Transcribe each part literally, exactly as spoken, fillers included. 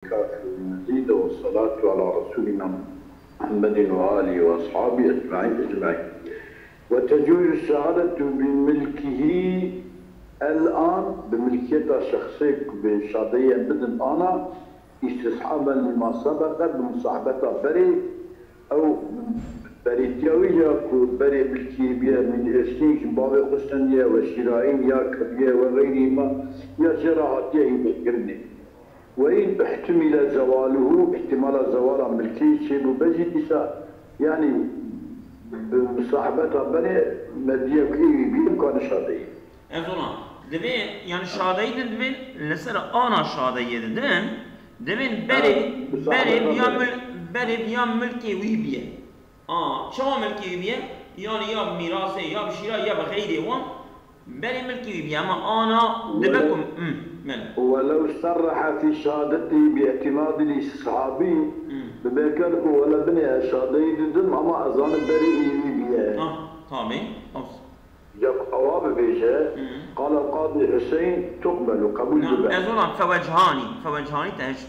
الكافي المزيد، والصلاة على رسولنا محمد وآله وأصحابه أجمعين، أجمعين. وتجوز الشهادة بملكه الآن، bi milkiyeta şexsê ku bi şadeyê em bidin ana, istishaben lima sebeqe, bi musahbeta berê, ew berêtiya wî ya ku berê milkî bûye, min îrsin ji bavê xwe stendiye, we şîrayîn ya kiriye, we xeyrî ma ya jê re hatiye hîvekirinê. Ve in ihtimîle zewaluhu, ihtimala zewala milkê çêbûbe jî dîsa, yanî bi musahbeta berê me diye ku ê wî bî, em karin şadeyî. Ez ona, divê, yani şadeyî de divên li ser ana şadeyê de divên, divên berê, Ha, berê musahbeta viya berê. mil-, berê viya milkê wî bîye. A, çawa milkê wî bîye? Yani ya bi mîrasê, ya bi şîra, ya bi xeyrê wan, berê milkê wî bîye. Ama ana dibe ku, Wele-, hmm, belê. Welew serrehe fî şehadetî bi îtimadil îstishabî, Hmm. bi beker ku wele binê ez şadeyî didim, ama ez zanim berê ê wî bîye. Ah, tabii. Olsun. Ya ku ewa bibêje, Hı. Qala Qadî Hüseyin tuqbelu, qebûl Na, dibe. Ez ona fewechani, fewechani te hişt.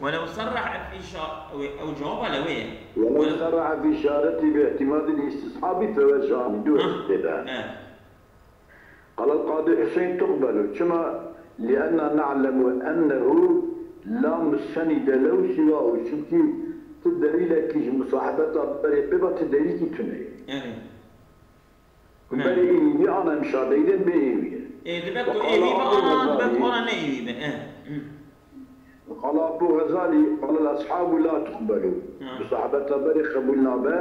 Welew serrehe fî şa-, ew, ew cevaba le wê ye. Welew Wele- serrehe fî şehadetî bi îtimadil îstishabî fewechani, du Hah, hişt tê de. Evet. Qala Qadî Hüseyin tuqbelu. Çima? Lienna na'lemu ennehu la mustenîde lehu siwahu. Çimkî tu delîlekî ji musahbeta berê pê ve tu delîlkî tune ye. Evet. Ku Belê. berê êvî ana mşadeyî de bê êvî. Ê, dibe ku Ve qala êvî be Abu ana, dibe Xezalî. ku ana ne êvî be. Eh. Hı. Qala Abu Xezalî, qala el-ashabu la tuqbelu. Ha. Bi sahbeta berê qebûl nabe.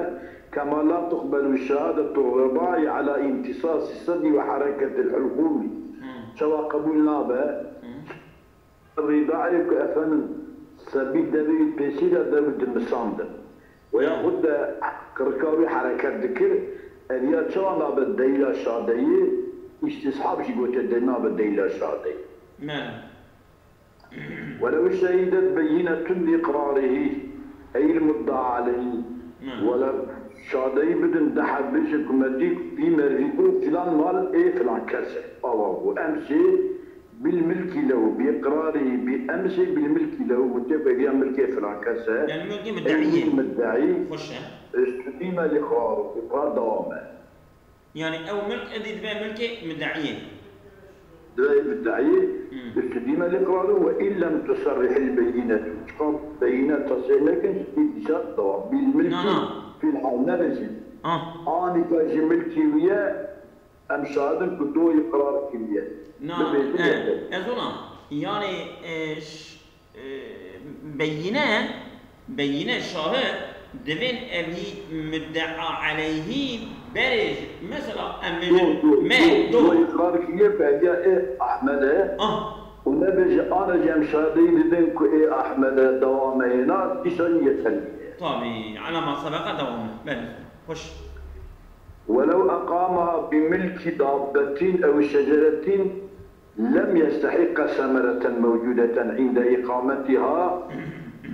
Kema la tuqbelu şehadetu ribai ala imtisasi sedri ve hareketil hulqumi. Hı. Çawa qebûl nabe? Hı. Rîdaê ku efendim sebî devê wî pêsî de dev dimisandin. Weya Hmm. xwe de qirika wî hereket dikir, ev ya çawa nabe delîla şadeyî, îstîshab jî gote de nabe delîla şadeyî. Belê. Welew şehidet beyînetun bi iqrarihî, ey il muddaa aleyhî. Hmm. Wele şadeyî bidin deh heb bêje ku me dî vî merivî got filan mal ê filan kes e. Ava bû. Em jê Bil milkî lehu, bi iqrarî, bi emsê bil milkî lehu, gotiye ku ev ya milkê filan kes e. Yani milkê Ew muddeiyê. Milkê muddeî. Xweş e. Studîme li iqrar, iqrar dewam e. Yani ew milk edî dibe milkê muddeiyê. Dibe muddeî, Hmm. studîme li iqrar ve in lem tuserrihil beyînetu. Çiqa beyîne tasê nekin, dîsa dewam. Bil milkî Na, na. fil hal nebêjin. Ah. Anîka ji milkî wî ye, Em şahid in ku tu iqrar kiriye. Na, Bibêjin e, ya te. Ez ona, yani, e, ş-, e, beyine, beyine şahid, divên evî muddea aleyhî berê, mesela, em bêjin, Dur, dur, me, dur. dur. Tu iqrar kiriye ku ev ya ê Ahmed e. Ah. Û nebêje, ana jî em şahideyî didin ku ê Ahmed e, dewam e, na, dîsa yeterli ye. Tabii, ala ma sebeqa dewam e. Belê. Xweş. ولو أقامها بملك دابة أو شجرة لم يستحق ثمرة موجودة عند إقامتها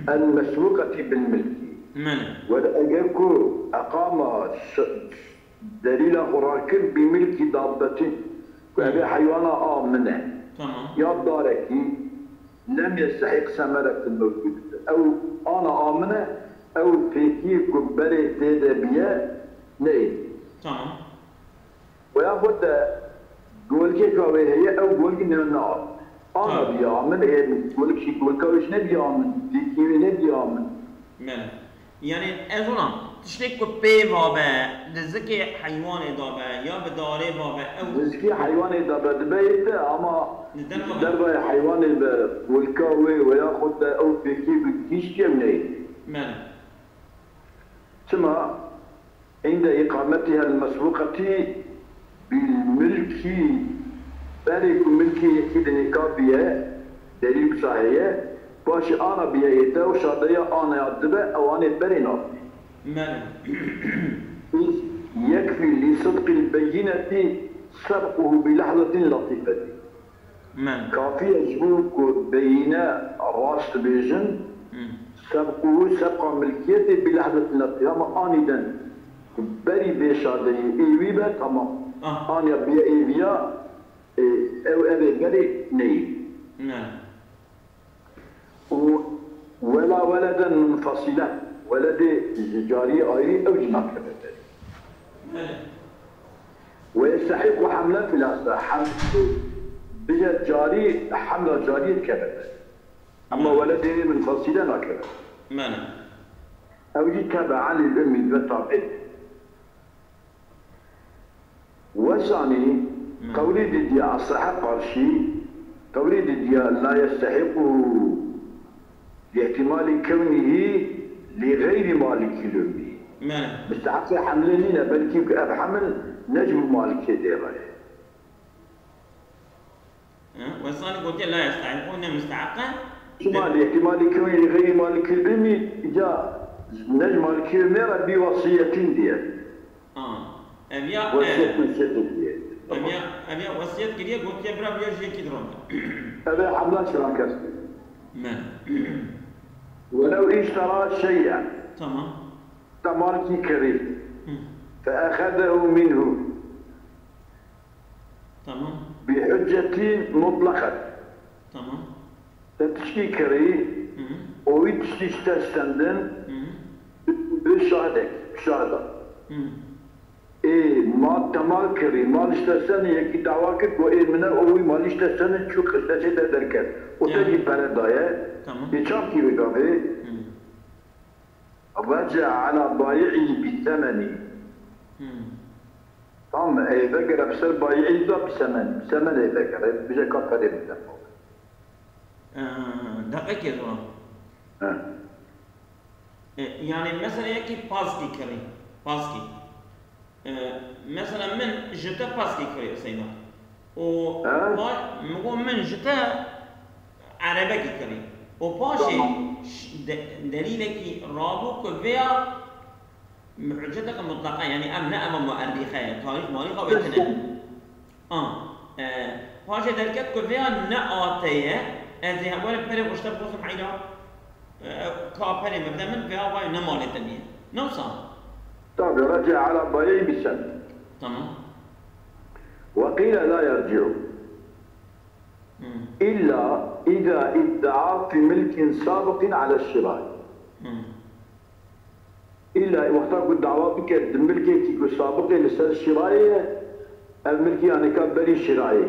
المسبوقة بالملك. Belê. Wele eger ku eqama ş-, delîla xwe rakir bi milkî dabbetin, ku Hmm. ev ê heywana a min e. Tamam. Ya darekî, lem yestehîq semeretin mewcûd. Ew ana a min e, ew pêkiyê ku berê tê de bûye, neyê. Tamam. Weya xwe de golkeka wê heye, ew golkî ne, na. Ana Tamam. bûye a min, ê golik jî golka wê jî nebûye a min, pêkiyê wê nebûye a min. Belê. Yani ez ona, tiştek ku pê va be, di zikê heywanê da be, ya bi darê va be, ew Dizikê heywanê da be dibe yê te, ama Li derva ji be. dervayê heywanê be, golka wê, weya xwe de ew pêkê bi giştî ew neyê. Belê. Çima? عند إقامتها المسبوقة بالملك, berê ku milkê yekî di nêka bûye, delîl wisa heye, paşê ana bûye yê te û şadeya anaya dibe, ew anê berê nabîne. Belê. إذ يكفي لصدق البينة سبقه بلحظة لطيفة. Belê. Kafî ye ji bo ku beyîne rast dibêjin, Hmm. sebqû, sebqa milkiyetê bi lehzetin letifa, ama anîden ku berî vê şadeyê ê wî be, tamam. Ah. Aniya bûye ê viya, e, ew ev ê berê neyê. Ne. û wela weleden munfasilen, weledê ji cariyê ayrî ew jî nakeve berî. Belê. Ve yestehiqu hamlen fil asla, hem, bije carî, hemla cariyê dikeve berî. Ama Belê. weledê wê munfasile nakeve. Belê. Ew jî tebe'en lil ummî, ve tabi'ê. Wesanî, Hmm. qewlî didiya aslehe qarşî, qewlî didiya la yestehiqu li ihtimali kewnîhî li xeyrî malikî lûmî. Me. Misteheqê hemlê nîne, belkî ku ev heml ne ji bo malikê dê re ye. Hı? Wesanî gotiye la yestehiqu, ne misteheq e. Çima li ihtimali kewnî li xeyrî malikî lûmî, ca ne ji malikî lûmê re bî wesiyetîn diye. Ha. Ev ya, Wesiyet e, mesiyet diye. Ev ya, ev ya wesiyet kiriye, gotiye bira biya ji yekî diron. Ev ê hemla çiran kes. Me. Welew iştera şey'en. Tamam. Te malkî kirî. Hı. Fe exezehu minhu. Tamam. Bi hüccetin mutlaqet. Tamam. Te tiştî kirî, Hı hı. û wî tiştî ji te stendin, Hı hı. bi şahidek, bi şahida. Hı. Ê, ma te mal kirî, mal ji te stendin, yekî dawa kir ku ê min e, û wî malî ji te stendin, çû qiştecê te derket. Û te Ya. jî pere daye. Tamam. Ê çav kî vê gavê? Hı. Rece ala bayi'î bi semenî. Hmm. Tamam mı? Ê vegere bi ser bayi'î da bi semen. Bi semen ê vegere. Bije ka perê bide. Ee, deqekê zor. He. E, yani mesela yekî paskî kirî. Paskî. E, mesela min ji te paskî kirî Seyda. Û He? vay, min got min ji te erebekî kirî. Û paşê Tamam. ş-, de-, delîlekî rabû ku vêya hücceteke mutlaqa, yani ev ne eva muerrîxe ye, tarîx marîxa wê tune. Kesin. A, e, paşê derket ku vêya ne a te ye, ez ê were perê xwe ji te bixwazim heyra, e, ka perê min bide min, vêya vay ne malê te bîye. Ne wisa? Tabi, rece ala bayi'î bi semen. Tamam. Ve qîle la yerci'u. Hmm. İlla iza idda'a fi milkin sabiqin ala şiray. Hmm. Îlla wexta ku dawa bike di milkekî ku sabiqê li ser şirayê ye, ev milkî aneka berî şirayê.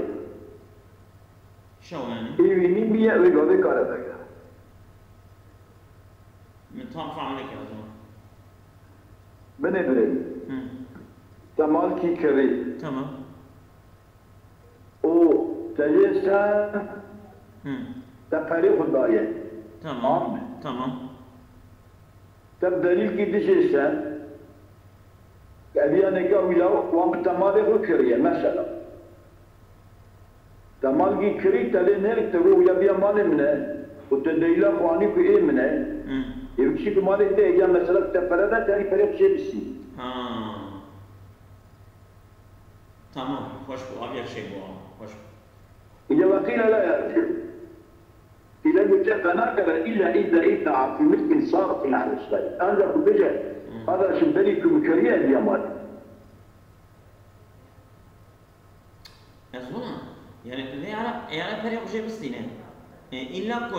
Şew yani. Ê wî nîn bîye, wê gavê kare vegere. Min tam fehm nekir ez wan. Binê birê. Hı. Te malkî kirî. Tamam. û te jê sen Hı. te perê xwe daye. Tamam. Tamam mı? Tamam. Te bi delîlkî dijê sen, ev ya neka wî ya wan bi te malê xwe kiriye, mesela. Te malkî kirî, te lê nerik, te got, ya biya malê min e, û te delîla xwe anî ku ê min e. Hı. Ê kişî ku malê te ye, ya mesela te pere da, te perê xwe jê bisî. Ha. Tamam, xweş bû, aviya çêbû, xweş bû. Îca ve qîle la yerci'u. Île gote venakere îlla îza îdda'a fî milkin sabiqin ala şirayî. Ancak bu bêje, Hmm. Kardeşim, berî ku min kiriye, ez ya malê. Ez wana, yani, vê ara, yani perê xwe jê bistîne. E, illa ku,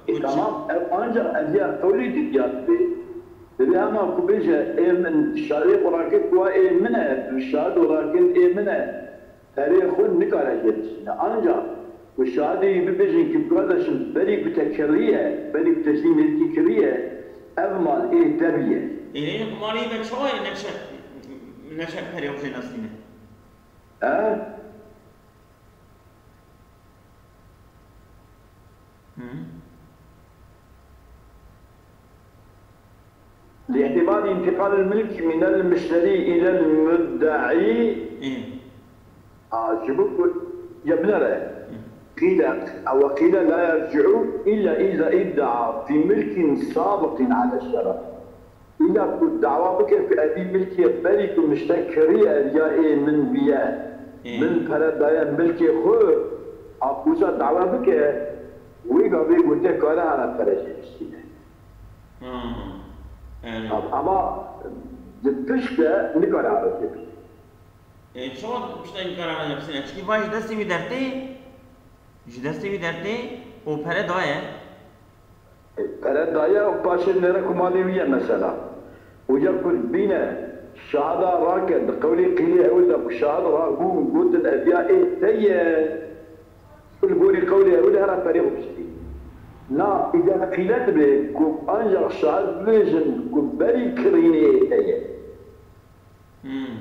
E, ku tamam, ev ancak ez ya qewlî didiyat bê. Dibê hema ku bêje, ê min şahidê xwe rakir ku ê min e, şahid û rakir ê min e, perê xwe nikare jê bistîne. Ancak ku şahidê wî bibêjin ki, kardeşim, berî ku te kiriye, berî ku te jî milkî kiriye, ev mal ê te bîye. Ê, ê, ku malê me çawa ye, neçe, neçe perê xwe jê nestîne? He? Hı. لاحتمال انتقال الملك من المشتري إلى المدعي. Hı. Aa, ji bo ku, ya binere. Hı. قيل، أو قيل لا يرجع إلا إذا ادعى في ملك سابق على الشرع. Îna ku dawa bike ku evî milkê berî ku min ji te kiriye, ev ya ê min bûye, Ê. min pere daye milkê xwe, a ku wisa dawa bike, wê gavê gote kare hana pere jê bistîne. Hmm. Erê. Ama di pişt de nikare hana jê bistîne. Ê, çawa pişta nikare hana jê bistîne? Çikî vay ji destê wî dertê, ji destê wî dertê û pere daye. Pere daye û paşê nêre ku malê wî ye mesela. Û ya ku bîne şahida rake di qewlê qîlê ewil de ku şahid rabû û gotin ev ya ê te ye. Li gorî qewlê ewil here perê xwe bistî. Na, îcar qîle dibe ku ancaq şahid bibêjin ku berî kirînê ê te ye. Hmm.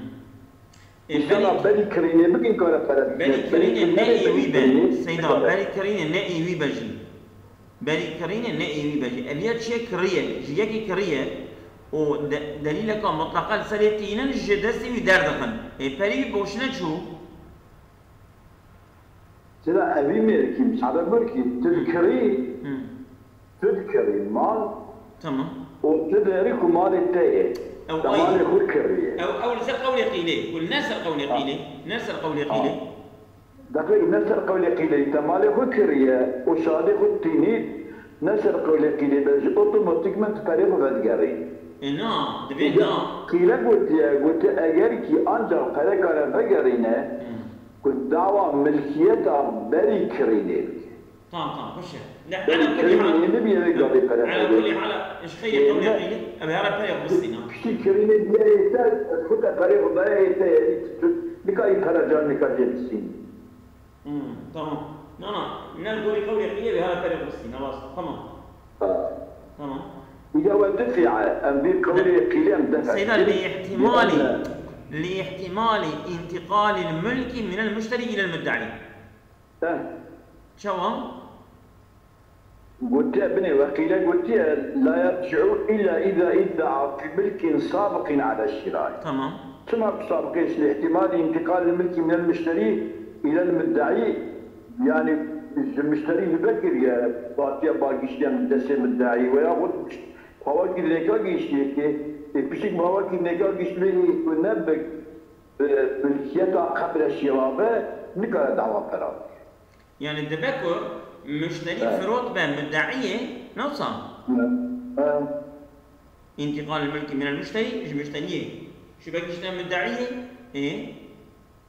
Ê, Însana berî, berî kirînê bikin kare pere. Berî kirînê ne ê wî be. Seyda, berî kirînê ne ê wî be jî. Berî kirînê ne ê wî be jî. Ev ya çiye kiriye, ji yekê kiriye û de-, delîleka mutlaqa li serê tînin ji destê wî derdixin. Ê, perî wî boşine çû. Sila evî mêrikî, misade gurkî, tu dikirî, Hı. tu dikirî mal Tamam. û tu dêrî ku malê te ye. Ew Te ay- malê xwe kiriye. Ew, ew li ser qewlê qîlê, ku ne ser qewlê Ha. qîlê, ne ser qewlê Ha. qîlê. Deqîq ne ser qewlê qîlê, te malê xwe kiriye û şadê xwe tînî, ne ser qewlê qîlê be, ji otomatîkmen tu perê xwe vedigerî. E, na, divê Qîle, na. qîle gotiye, gotiye eger kî ancak pere kare vegerîne, Hı. Ku dawa milkiyeta berî kirînê bike. Tamam, tamam, xweş e. Ne, Berî ala kulli kirînê hal, yê bibiye wê gavê pere ala pere. kulli hal, ji xeyrê Yê qewlê ne- qîlê, ev hara pere xwistîna. Piştî kirînê biyayê te, xwe te perê xwe dayayê te, yê tu, tu, nikarî pere can nika jê bistînî. Hmm, tamam. Na, na, ne li gorî qewlê qîlê, ev hara pere xwistîna, rast, tamam. Ha. Tamam. Îca we difî, em vî qewlê qîlê em defe. Seyda, li ihtimali, li ihtimali intiqalil mulki minel muşteri ilel muddaî. Heh. Çawa? Gotiye binê, we qîle gotiye, la yerci'u illa iza idda'a fi milkin sabiqin ala şiraî. Tamam. Çima bi sabiqê, li ihtimali intiqalil milki minel muşteri ilel muddaî, yani ji muşterî li vekiriye, hatiye bagiştiye destê muddaî, veya xwe hawakî nêka gihiştiye ki, ê pişik hawakî nêka gihiştiye ku ne bi, bi milkiyeta qebla şira be, nikare dawa pera bike. Yani dibe ku muşterî Evet. firot be muddaiyê, ne wisa? Evet. Evet. İntiqal milki minel muşterî, ji muşteriyê. Şu be gişte muddaiyê, ê?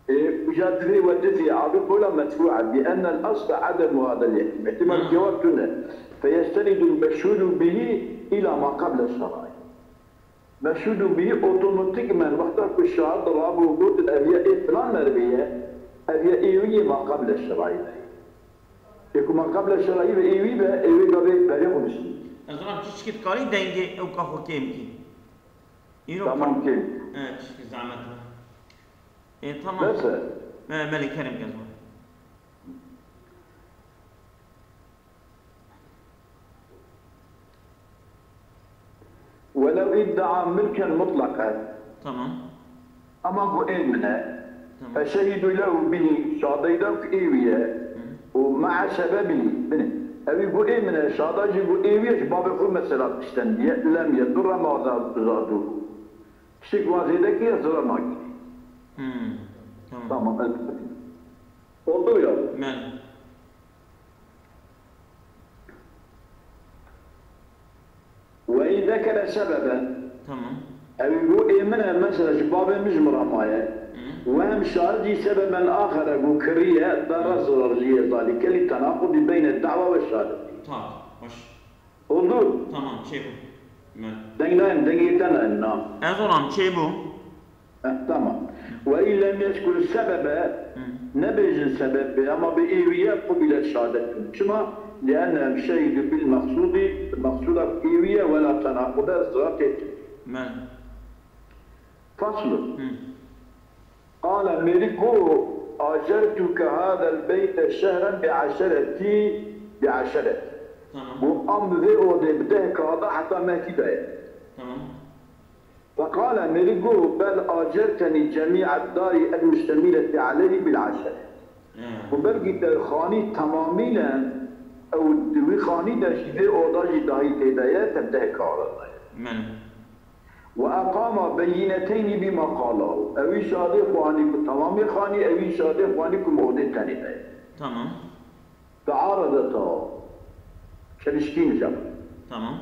Ê, îca divê we dizî, abi qawla medfû e, bi ennel asla ademu hadel ihtimal. Ihtimal Ha. cevap tune. Feyestenidul meşhudu bihi ila ma qabla şerai. Meşhûdû bî otomatîkmen wexta ku şahid rabû û gotin ev ya ê filan merivê ye, ev ya ê wî yê ma qebla şerayî be. Ê ku ma qebla şerayî be ê wî be, ê wê gavê berê xwe bişî. Ez zanim tu çikî dikarî dengê ewka xwe kêm kî. Îro Tamam, kêm. E, çikî zehmet be. E, tamam. Neyse. Me, me lê kerem ke zor. Welev iddia milken mutlaqen. Tamam. Ama ku ê min e. Tamam. Feşehidû lehu bihî, şadeyda ku ê wî ye. Hı. Û ma'a sebebî, binê. Ew ê ku ê min e, şada jî ku ê wî ye, ji babê xwe mesela piştendiye. Lem yedurre ma zadû. Tiştek wan zêde kiriye, zirar nakiriye. Hmm. Tamam. Tamam, elbette. Oldu ya. Belê. Ve in zekere sebeben. Tamam. Ew ê got, ê min e, mesela ji babê min ji min re maye. Hı. Ve hem şahidî sebeben axere got kiriye, dara zirar jî yê zalike li tenaqudî beyne da'wa ve şahadetî. Tamam, baş. Oldu? Tamam, çêbû. Me- Deng nayên, dengê te nayên, na. Ez olam çêbû. Eh, tamam. Ve in lem yezkur sebebe, Hı. nebêjin sebebê, ama bi ê wî ye, qubilet şehadetuhum. Çima? Li'ennehum şehidû bil meqsûdî, meqsûda ê wî ye, wela tenaqude, zira tê. Me- Faslu. Hı. Qale mêrik got, acertuke hadel beyte şehren bi eşeretî, bi eşeret. Tamam. Got, em bi vê odê bi deh kade heta mehkî daye. Tamam. Feqale mêrik got, bel acertenî cemî'ed darî el muştemîletî aleyhî bil eşeret. Hı. Got, belkî te xanî temamînen, ew di wî xanî de jî vê oda jî dahî tê de ye, te bi deh kade daye. Belê. Ve eqama beyîneteynî bîma qala. Ewî şadê xwe anî ku temamê xanî, ewî şadê xwe anî ku modê tenê de ye. Tamam. Tearedeta. Çelişkî nîşan. Tamam.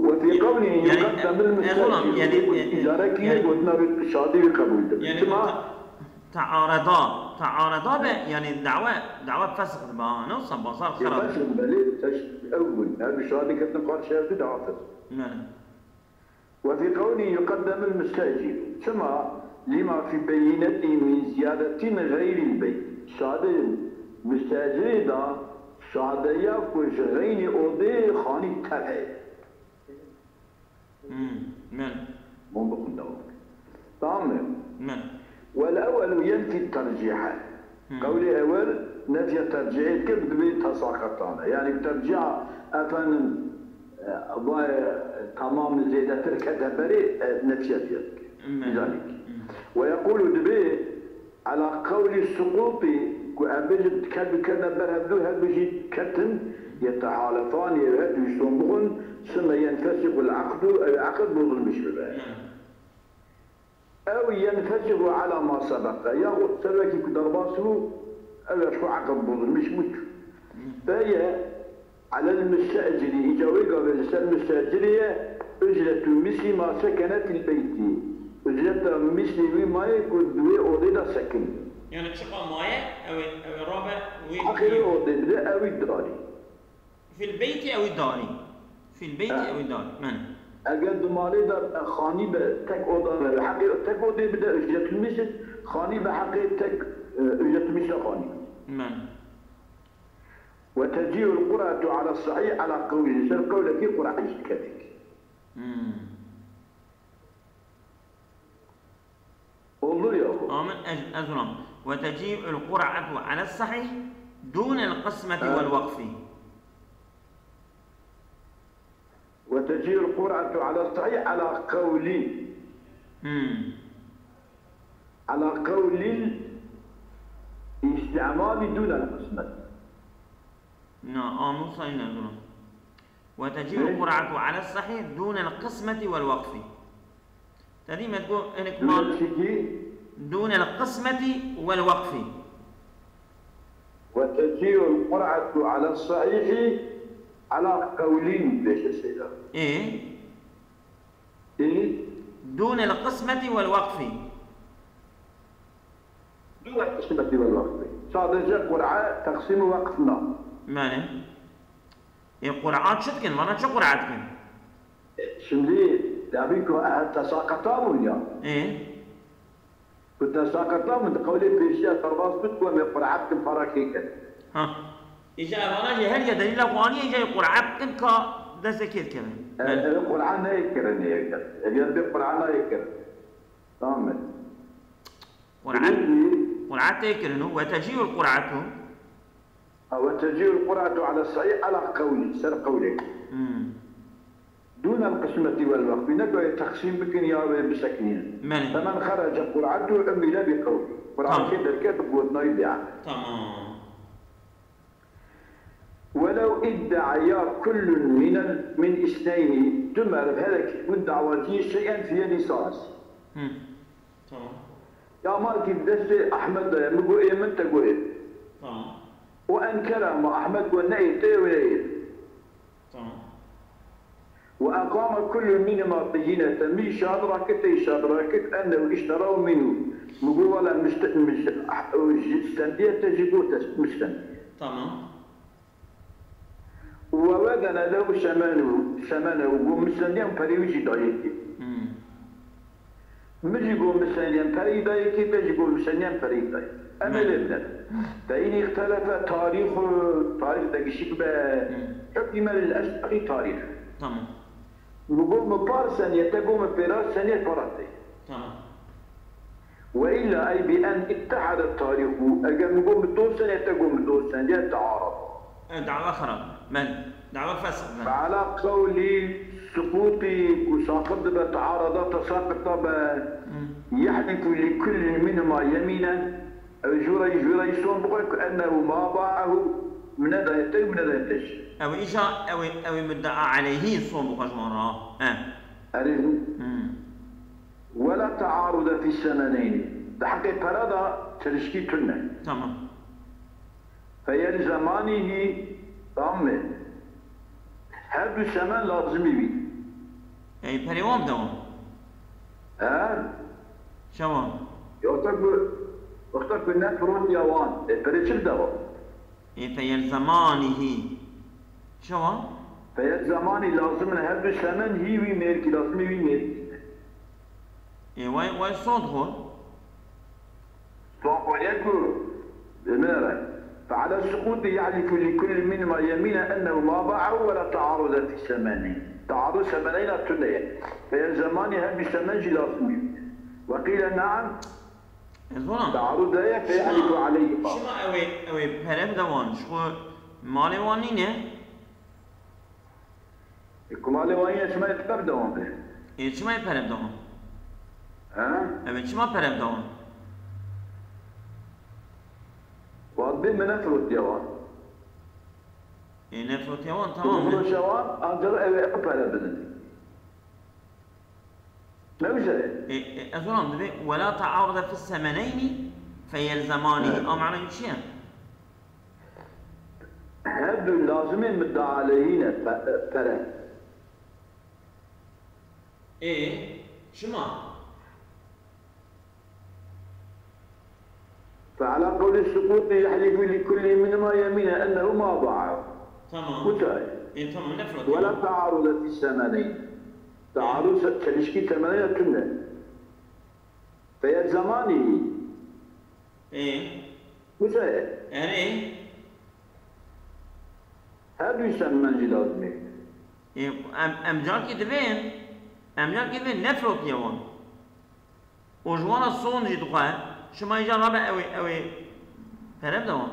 Ve fî qewlî Yani, yuqeddemil e, e, oğlum, müstecîr. yani, Bu e, e, îcare kiriye yani, gotina wî şadî wî qebûl dibe. Yani, Çima? ta-, teareda, teareda be, yani, dawa, dawa fesx dibe, ha, ne olsa bazar xirab. Fesx belê, teş-, Ew bûn. Her du şahidê ketin qarşî hev du dihatin. Belê. وفي قوله يقدم المستأجر. Çima؟ لما في بينته من زيادة غير البيت. Şahidê mustecirê de şahideya ku ji xeynî odê xanî tev heye. Hmm, men. Hûn bixwin dewam. Tamam mı? Men. والأول ينفي الترجيح. Hmm. Qewlê ewel nefya tercihê dike, bi divê tesaqetane. Yani terciha efendim, e, vay, e, tamam zêdetir kete berê, e, nefya diye dike. Men. Bizanî. Hmm. ويقول dibê على قول السقوط، ku em bêjin ket bi ket ne ber hevdu, hevdu jî ketin, يتحالفان, ew her du son bixwin, ثم ينفسخ العقد, ew aqd bozulmuş bibe. Hmm. أو ينفسخ على ما سبق, yaxud ser wekî ku derbas bû, ew ya ji xwe aqd bozulmuş bû. Hmm. Peye على المستأجر, îca wê gavê li ser mustecirê ye, أجرة مثل ما سكن في البيت. Ucreta mislê wî maye ku di wê odê de sekin. Yani çiqa maye, ew ê, ew ê rabe wê Heqê wî odê bide, ew wî darî. في البيت ew wî darî. في البيت Ha. Ew wî darî. Men. Eger di malê de xanî be, tek oda be, heqê tek odê bide, ücretül misl, xanî be heqê tek, e, ücretül misl xanî. Men. وتجيء القرعة على الصحيح على قولين. Ser qewlekî qur'a jî diketik. Hmm. Olur ya bu. Amin. Ez, ez ulam. وتجيء القرعة على الصحيح دون القسمة والوقف. وتجيء القرعة على الصحيح على قولين. Hmm. على قول الاستعمال دون القسمة. Na, amin, sayın Erzurum. وتجيء القرعة على الصحيح دون القسمة والوقف. تدي ما تقول إنك دون ما الشكي. دون القسمة والوقف. وتجيء القرعة على الصحيح على قولين بيش السيدة. إيه. إيه. دون القسمة والوقف. Dû wek qismetî wek wextê. Sadece qur'a teqsîm û weqf na. Mane. E, qur'a çi dikin? Vana çi qur'a dikin? E, şimdi, tabii ki, e, tesaqeta bûn ya. E? Ku tesaqeta bûn, di qewlê pêşiya derbas bû, ku em ê qur'a bikin, para kê kin. Ha. Îca evana jî her ya delîla xwe anî, îca qur'a bikin ka destê kê dikevin. E, Belê. E, qur'a neyê kirinê, ev ya bê qur'a nayê kirin. Tamam mı? Qur'a, Birinci, qur'a tê kirin û وتجيء القرعة. Ha, وتجيء القرعة على الصحيح على قول, ser qewlek. Hmm. دون القسمة والوقف. Ne goye teqsîm bikin ya wê bisekinînin. Belê. فمن خرج قرعته عمل بقوله. Qur'a Tamam. Kê derket bi gotinayî bê. Tamam. ولو ادعيا كل من ال-، من اثنين, du meriv her yekî hûn dawaciyê şey'en fi yedî salis. Hı. Tamam. Ya malkî bi destê Ahmed de ye, min got ê min, te got ê. Tamam. Û enkera, ma Ahmed got ne ê te ye, wê ye. Tamam. وأقام كل منهما بينة, min şahid rakir, te şahid rakir, أنه اشتراه منه. Min got wele mişt-, miş-, ah, o ji stendiye te ji got te miştendiye. Tamam. ووزن له ثمنه, ثمنه, got min stendiye, perê wî jî dayê kê. Hmm. Min jî got min stendiye, perê dayê kê, te jî got min stendiye, perê dayê. Em ê Belê. Lê bidin. فإن اختلف تاريخ, tarîx de gişik be, Hmm. حكم للأصح tarîx. Tamam. Min got min par seniye, te got min pêra seniye, para te. Tamam. وإلا أي بأن اتحد التاريخ, eger min got min do seniye, te got min do seniye, تعارض. E, dava xirab. Belê. Dava fesx be. فعلى قول السقوط, ku saqit dibe, تعارض, tesaqit be. Hmm. يحلف لكل منهما يمينا, ew jûra, jûra son bixwe ku أنه ما باعه, min nedaye te, min nedaye te jî. Ew îja, ew, ew mudda'a aleyhî son bixwe ji wan re. E. Erê. Hmm. ولا تعارض في الثمنين. Di heqê pere de çelişkî tune. Tamam. فيلزمانه, tamam mı? Her du semen lazimî bî. Ey, perê wan bide wan. He? Çawa? Yoksa ku, yoksa ku ne firot ya wan. E, perê çi bide wan? E, فيلزمانه. Çawa? Feyer zemanî lazim in her du semen hî wî mêrkî, lazim e wî mêrkî. Ê, way, way sond xwe. Son xwe ye ku, e, min re. فعلى السقوط يحلف لكل منهما يمينا أنه ما باعه ولا تعارض في الثمنين. Taarud semeneyna tune ye. Feyer zemanî her du semen jî lazim e. وقيل نعم. Ez ona. Taarud heye, feye'lifu aleyhima. Çima ew ê, ew ê pere bide wan? Ji xwe malê wan nîne? E, ku malê wan ye, çima yê pere bide wan be? Ê, çima yê pere bide wan? He? Ew ê çima pere bide wan? Wan bê min nefirotiye wan. Ê, nefirotiye wan, tamam. Min firoşe wan, ancak ew ê pere bidin. Ne wisa ye? E, e, ez ona dibê, "Wela ta'arude fis semeneyni feyelzemanî." Evet. A mana çi ye? Her du lazimê mudda'a aleyhî ne, pe-, e, pere. E, çima? فعلى قول السقوط يحلف لكل منهما يمينا أنه ما باعه. Tamam. Bu çare. E, tamam, ne fırat? ولا تعارض في الثمنين. Taaruz, çelişkî semeneyna tune. Feyer zemanî. E? Bu çare. Erê? Her du semen jî lazim e. E, em, em carkî divên, em carkî divên nefirotiye wan. Û ji wan re son jî dixwe, şima îcar rabe ew ê, ew ê pere bide wan.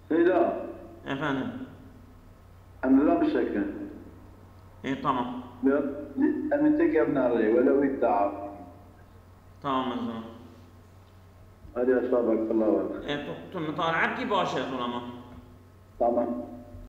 Seyda. Efendim? Em li lan bişekin. E, tamam. Ya, em ê têkevin arê, welew îddia. Tamam, ez ona. Hadi, esbabek, Allah bak. E, tu, tu mutalaat kî baş e, ez ona ma. Tamam.